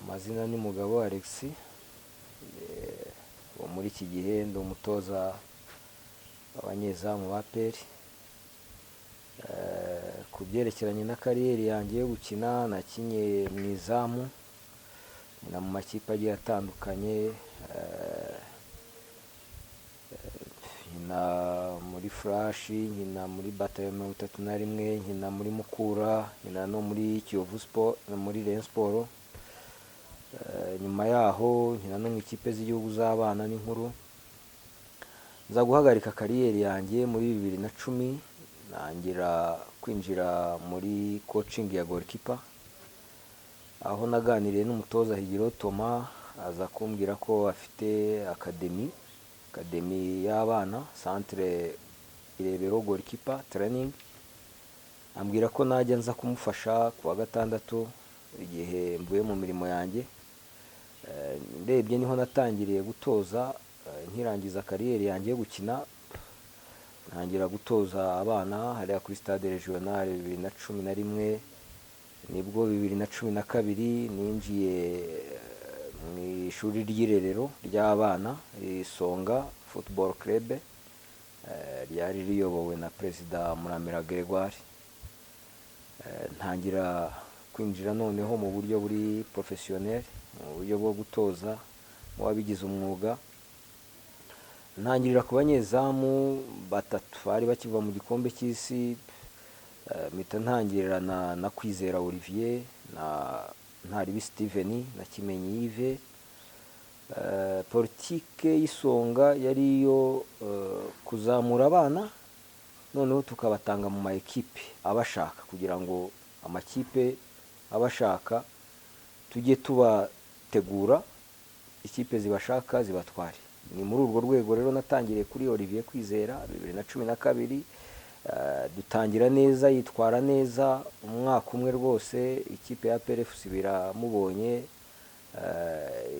Amazina ni Mugabo Alex. Ubu muri iki gihe ndi umutoza w'abanyezamu ba APR. Ku byerekeranye na career yanjye yo gukina, nakinye mu izamu, nkina mu makipe agiye atandukanye, nkina muri Flash, nkina muri Bataillon 31, nkina muri Mukura, nkina no muri Kiyovu Sport, muri Rayon Sport. Nyuma yaho nkina no mu ikipe z'igihugu z'abana n'inkuru. Nza guhagarika career yanjye muri 2010, ntangira kwinjira muri coaching ya goalkeeper, aho naganiriye n'umutoza Higiro Thomas, aza kumbwira ko afite academy y'abana, centre Irebero goalkeeper training, ambwira ko najya nza kumufasha ku wa gatandatu igihe mvuye mu mirimo yanjye. Ndebye niho natangiriye gutoza, nkirangiza career yanjye yo gukina, ntangira gutoza abana hariya kuri stade regional 2011. Nibwo 2012 ninjiye mu ishuri ry'irerero ry'abana, Isonga Football Club, ryari riyobowe na Perezida Muramira Gregoire. Ntangira kwinjira noneho mu buryo buri professionnel, mu buryo bwo gutoza mu wabigize umwuga. Ntangirira ku banyezamu batatu bari bakiva mu gikombe cy'isi, mpita ntangirira na Kwizera Olivier na Ntaribi Steven na Kimenyi Yves. Politike y'Isonga yari iyo kuzamura abana, noneho tukabatanga mu ma ekipe abashaka, kugira ngo amakipe abashaka tujye tubategura, ikipe zibashaka zibatware. Ni muri urwo rwego rero natangiriye kuri Olivier Kwizera 2012, dutangira neza, yitwara neza umwaka umwe rwose, ikipe ya APR FC biramubonye,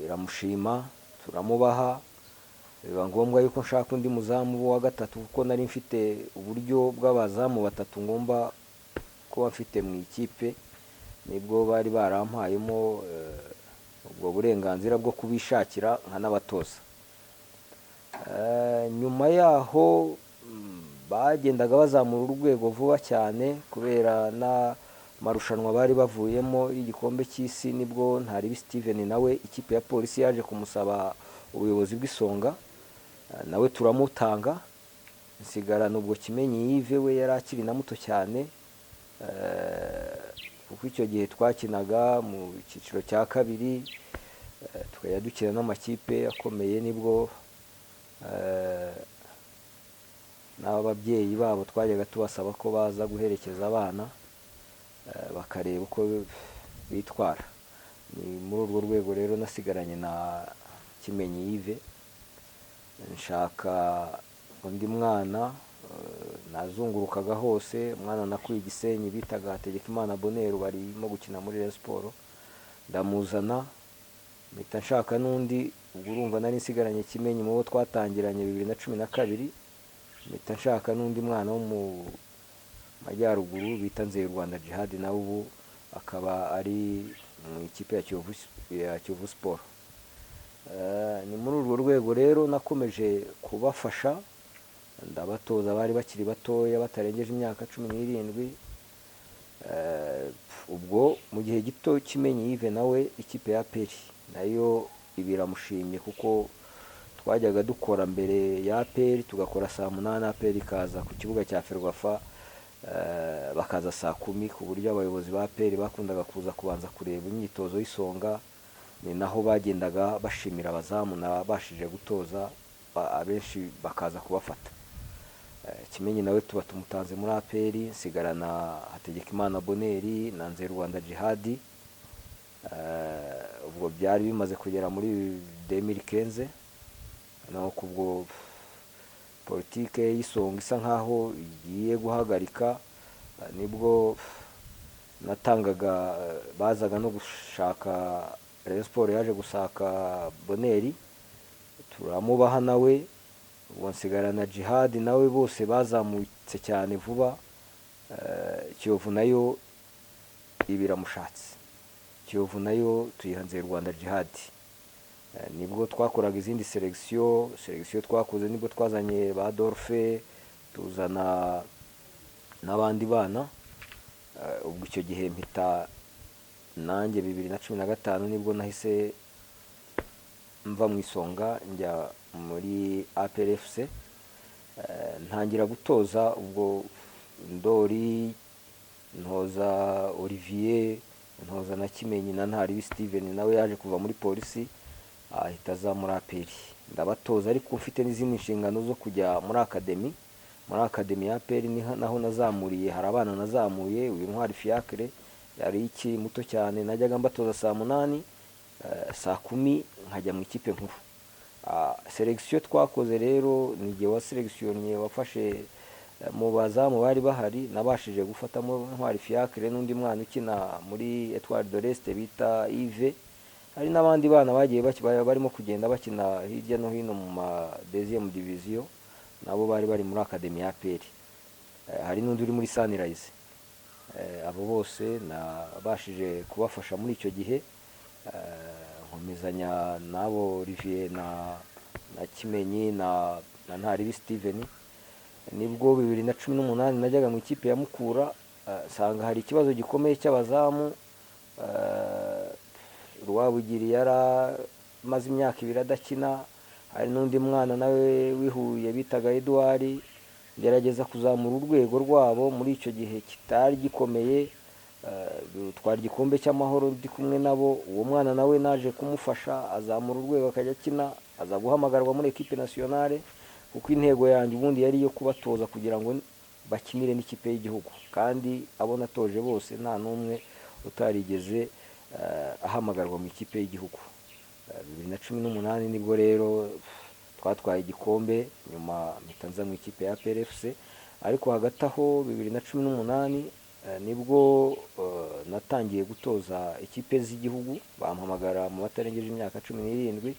iramushima, turamubaha. Biba ngombwa yuko nshaka undi muzamu wa gatatu, kuko nari mfite uburyo bw'abazamu batatu ngomba kuba mfite mu ikipe. Nibwo bari barampayemo ubwo burenganzira bwo kubishakira nkanabatoza. Nyuma yaho bagendaga bazamura urwego vuba cyane kubera n'amarushanwa bari bavuyemo y'igikombe cy'isi. Nibwo Ntaribi Steven nawe ikipe ya Polisi yaje kumusaba ubuyobozi bw'Isonga, nawe turamutanga, nsigarana ubwo Kimenyi Yves, we yari akiri na muto cyane, kuko icyo gihe twakinaga mu cyiciro cya kabiri, tukajya dukina n'amakipe akomeye. Nibwo n'ababyeyi babo twajyaga tubasaba ko baza guherekeza abana, bakareba uko bitwara. Ni muri urwo rwego rero nasigaranye na Kimenyi Yves, nshaka undi mwana, nazungurukaga hose. Umwana nakuye Gisenyi bitaga Hategekimana Bonheur, barimo gukina muri Rayon Sport, ndamuzana, mpita nshaka n'undi. Ubwo urumva nari nsigaranye Kimenyi mu bo twatangiranye 2012, mpita nshaka n'undi mwana wo mu majyaruguru bita Nzeyurwanda Djihad, nawe ubu akaba ari mu ikipe ya Kiyovu Sport. Ni muri urwo rwego rero nakomeje kubafasha, ndabatoza, bari bakiri batoya batarengeje imyaka 17. Ubwo mu gihe gito Kimenyi Yves nawe ikipe ya APR nayo iba iramushimye, kuko twajyaga dukora mbere ya APR, tugakora saa 8, APR ikaza ku kibuga cya Ferwafa, bakaza saa 10, ku buryo abayobozi ba APR bakundaga kuza kubanza kureba imyitozo y'Isonga. Ni naho bagendaga bashimira abazamu nabashije gutoza, abenshi bakaza kubafata. Kimenyi nawe tuba tumutanze muri APR, nsigarana Hategekimana Bonheur na Nzeyurwanda Djihad. Ubwo byari bimaze kugera muri 2015, nuko ubwo politike y'Isonga isa nkaho igiye guhagarika, nibwo natangaga, bazaga no gushaka. Rayon Sport yaje gushaka Bonheur, turamubaha nawe, ubwo nsigarana Djihad nawe. Bose bazamutse cyane vuba. Kiyovu nayo iba iramushatse. Kiyovu Kiyovu nayo tuyiha Nzeyurwanda Djihad. Nibwo twakoraga izindi sélection. Sélection twakoze nibwo twazanye ba Adolphe, tuzana n'abandi bana. Ubwo icyo gihe mpita nanjye 2015 nibwo nahise mva mu Isonga njya muri APR FC, ntangira gutoza. Ubwo Ndori, ntoza Olivier, ntoza na Kimenyi na Ntaribi Steven, nawe yaje kuva muri Polisi ahita aza muri APR. Ndabatoza ariko mfite n'izindi nshingano zo kujya muri academy. Muri academy ya APR naho nazamuriye, hari abana nazamuye. Uyu Ntwari Fiacre yari ikiri muto cyane, najyaga mbatoza saa 8, saa 10 nkajya mu ikipe nkuru. Sélection twakoze rero ni igihe wa sélectionné wafashe mu bazamu bari bahari, nabashije gufatamo Ntwari Fiacre n'undi mwana ukina muri Etoile de l'Est bita Yves. Hari n'abandi bana bagiye barimo kugenda bakina hirya no hino mu ma deuxième division, nabo bari bari muri academy ya APR. Hari n'undi uri muri Sunrise. Abo bose nabashije kubafasha muri icyo gihe. Nkomezanya n'abo Olivier na Kimenyi na Ntaribi Steven. Nibwo 2018 najyaga mu ikipe ya Mukura, nsanga hari ikibazo gikomeye cy'abazamu. Rwabugiri yaramaze imyaka 2 adakina, hari n'undi mwana nawe w'i Huye bitaga Edouard. Ngerageza kuzamura urwego rwabo muri icyo gihe kitari gikomeye, dutwara igikombe cy'Amahoro ndi kumwe nabo. Uwo mwana nawe naje kumufasha azamura urwego, akajya akina, aza guhamagarwa muri équipe nationale, kuko intego yanjye ubundi yari iyo kubatoza kugira ngo bakinire n'ikipe y'igihugu. Kandi abo natoje bose nta n'umwe utarigeze ahamagarwa mu ikipe y'igihugu. 2018 nibwo rero twatwaye igikombe, nyuma mpita nza mu ikipe ya APR FC. Ariko hagati aho 2018 nibwo natangiye gutoza ikipe z'igihugu, bampamagara mu batarengeje imyaka 17.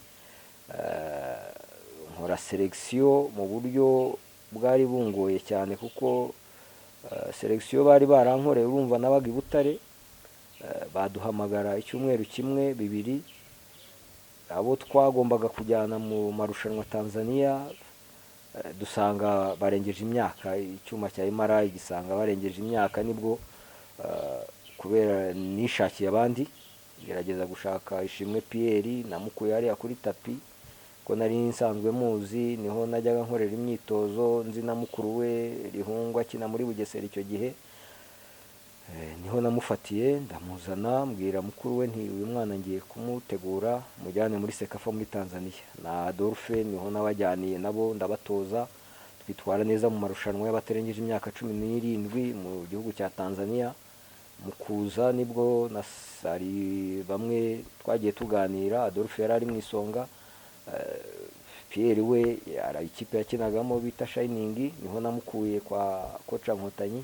Nkora sélection mu buryo bwari bungoye cyane, kuko sélection bari barankoreye, urumva nabaga i Butare, baduhamagara icyumweru kimwe, bibiri, abo twagombaga kujyana mu marushanwa Tanzania, dusanga barengeje imyaka, icyuma cya MRI gisanga barengeje imyaka. Nibwo kubera nishakiye abandi, ngerageza gushaka Ishimwe Pierre, namukuye hariya kuri tapi ko nari nsanzwe muzi, niho najyaga nkorera imyitozo, nzi na mukuru we Rihungu akina muri Bugesera icyo gihe. Niho namufatiye ndamuzana, mbwira mukuru we nti: "Uyu mwana ngiye kumutegura mujyane muri CECAFA muri Tanzania." Na Adolphe niho nabajyaniye, nabo ndabatoza, twitwara neza mu marushanwa y'abatarengeje imyaka 17 mu gihugu cya Tanzania. Mu kuza nibwo hari bamwe twagiye tuganira. Adolphe yari ari mu Isonga, Pierre we yari ikipe yakinagamo bita Shining, niho namukuye kwa koca Nkotanyi.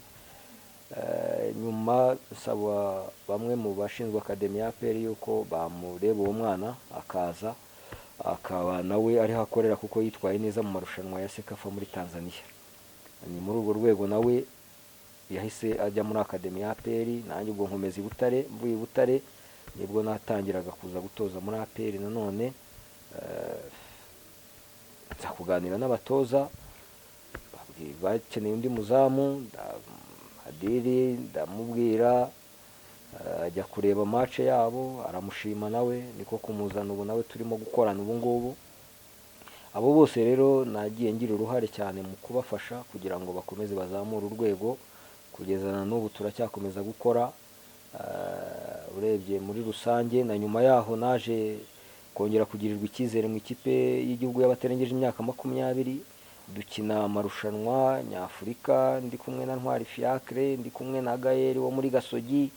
Nyuma nsaba bamwe mu bashinzwe academy ya APR yuko bamureba uwo mwana akaza akaba nawe ariho akorera, kuko yitwaye neza mu marushanwa ya CECAFA muri Tanzania. Ni muri urwo rwego nawe yahise ajya muri academy ya APR, nanjye ubwo nkomeza i Butare. Mvuye i Butare nibwo natangiraga kuza gutoza muri APR nanone. Nza kuganira n'abatoza, bakeneye undi muzamu, Adiri ndamubwira, ajya kureba match yabo aramushima, nawe niko kumuzana, ubu nawe turimo gukorana ubu ngubu. Abo bose rero nagiye ngira uruhare cyane mu kubafasha kugira ngo bakomeze bazamure urwego, kugeza na n'ubu turacyakomeza gukora. Urebye muri rusange, na nyuma yaho naje kongera kugirirwa icyizere mu ikipe y'igihugu y'abatarengeje imyaka 20, dukina amarushanwa nyafurika ndi kumwe na Ntwari Fiacre, ndi kumwe na Gael wo muri Gasogi,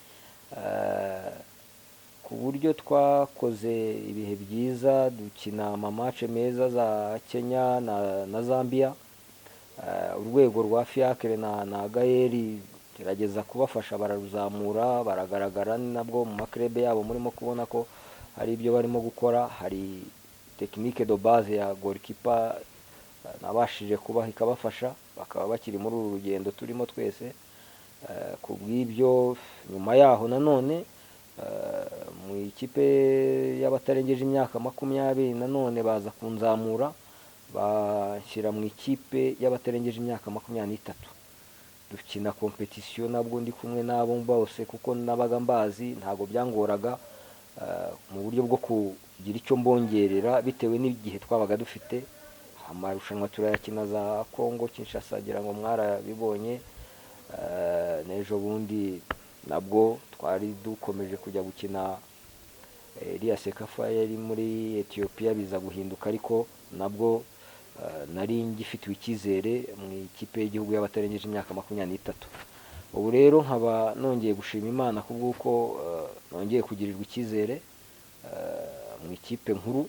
ku buryo twakoze ibihe byiza, dukina ama match meza za Kenya na Zambia. Urwego rwa Fiacre na Gael gerageza kubafasha bararuzamura, baragaragara nabwo mu ma club yabo, murimo kubona ko hari ibyo barimo gukora. Hari technique de base ya goalkeeper nabashije kubaha ikabafasha, bakaba bakiri muri uru rugendo turimo twese. Ku bw'ibyo nyuma yaho nanone Mu ikipe y'abatarengeje imyaka 20 nanone baza kunzamura, banshyira mu ikipe y'abatarengeje imyaka 23, dukina compétition nabwo ndi kumwe n'abo bose, kuko nabaga mbazi, ntabwo byangoraga mu buryo bwo kugira icyo mbongerera bitewe n'igihe twabaga dufite. Amarushanwa turayakina za Congo Kinshasa, ngira ngo mwarabibonye. N'ejo bundi nabwo twari dukomeje kujya gukina iriya CECAFA yari muri Ethiopia, biza guhinduka, ariko nabwo nari ngifitiwe icyizere mu ikipe y'igihugu y'abatarengeje imyaka 23. Ubu rero nkaba nongeye gushima Imana kubw'uko nongeye kugirirwa icyizere mu ikipe nkuru,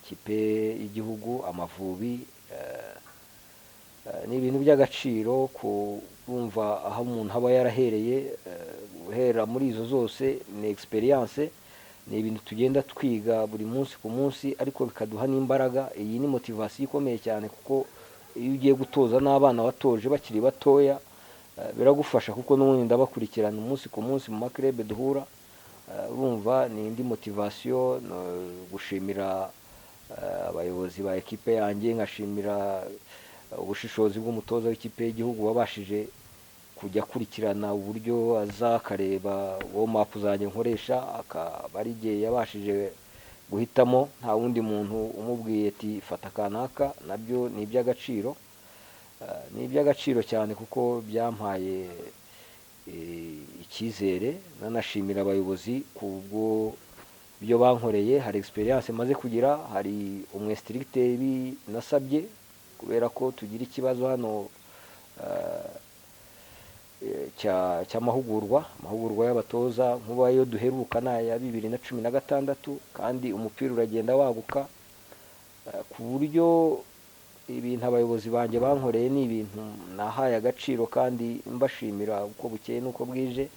ikipe y'igihugu Amavubi. Ni ibintu by'agaciro kumva aho umuntu aba yarahereye, guhera muri izo zose ni experience, ni ibintu tugenda twiga buri munsi ku munsi, ariko bikaduha n'imbaraga. Iyi ni motivation ikomeye cyane, kuko iyo ugiye gutoza n'abana watoje bakiri batoya, biragufasha, kuko n'ubundi ndabakurikirana umunsi ku munsi mu ma club duhura. Urumva ni indi motivation. No, gushimira abayobozi ba ekipe yanjye, nkashimira ubushishozi bw'umutoza w'ikipe y'igihugu wabashije kujya akurikirana uburyo aza akareba warm-up zanjye nkoresha, akaba ari igihe yabashije guhitamo, nta wundi muntu umubwiye ati fata kanaka. Nabyo ni iby'agaciro. Ni iby'agaciro cyane kuko byampaye icyizere. Nanashimira abayobozi kubwo byo bankoreye. Hari experience maze kugira, hari umu instructeur nasabye, kubera ko tugira ikibazo hano cy'amahugurwa, amahugurwa y'abatoza. Nkuba iyo duheruka ni aya 2016, kandi umupira uragenda waguka, ku buryo ibintu abayobozi banjye bankoreye ni ibintu nahaye agaciro kandi mbashimira uko bukeye n'uko bwije.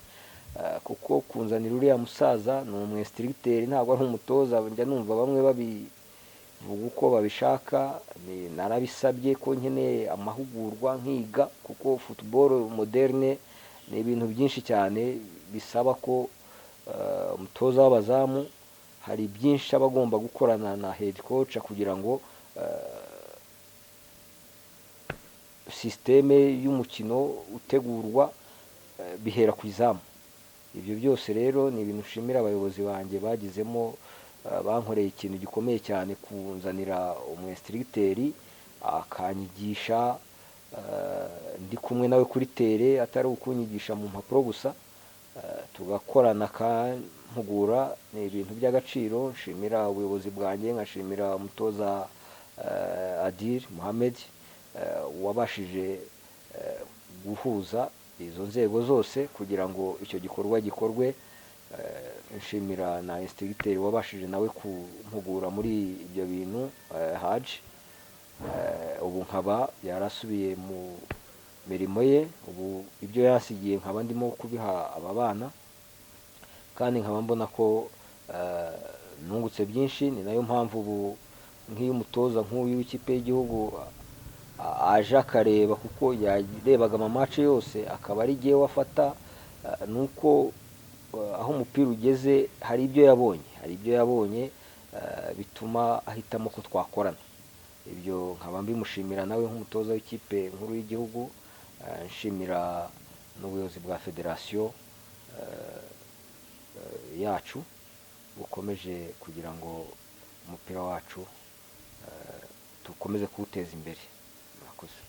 Kuko kunzanira uriya musaza ni umu instructeur, ntabwo ari umutoza. Njya numva bamwe babivuga uko babishaka. Narabisabye ko nkeneye amahugurwa nkiga, kuko football moderne ni ibintu byinshi cyane bisaba ko umutoza w'abazamu hari byinshi aba agomba gukorana na head coach kugira ngo système y'umukino utegurwa bihera ku izamu. Ibyo byose rero ni ibintu nshimira abayobozi banjye bagizemo, bankoreye ikintu gikomeye cyane kunzanira umu instructeur akanyigisha ndi kumwe nawe kuri terrain, atari ukunyigisha mu mpapuro gusa, tugakorana akampugura. Ni ibintu by'agaciro nshimira ubuyobozi bwanjye, nkashimira umutoza Adil Mohamed wabashije guhuza izo nzego zose kugira ngo icyo gikorwa gikorwe. Nshimira na instructeur wabashije nawe kumpugura muri ibyo bintu, Haji. Ubu nkaba yarasubiye mu mirimo ye, ubu ibyo yansigiye nkaba ndimo kubiha aba bana, kandi nkaba mbona ko nungutse byinshi. Ni nayo mpamvu ubu nk'iyo umutoza nk'uyu w'ikipe y'igihugu aje akareba, kuko yarebaga ama match yose akaba ari jyewe afata, nuko aho umupira ugeze hari ibyo yabonye bituma ahitamo ko twakorana. Ibyo nkaba mbimushimira nawe nk'umutoza w'ikipe nkuru y'igihugu, nshimira n'ubuyobozi bwa federasiyo yacu bukomeje kugira ngo umupira wacu dukomeze kuwuteza imbere. Murakoze.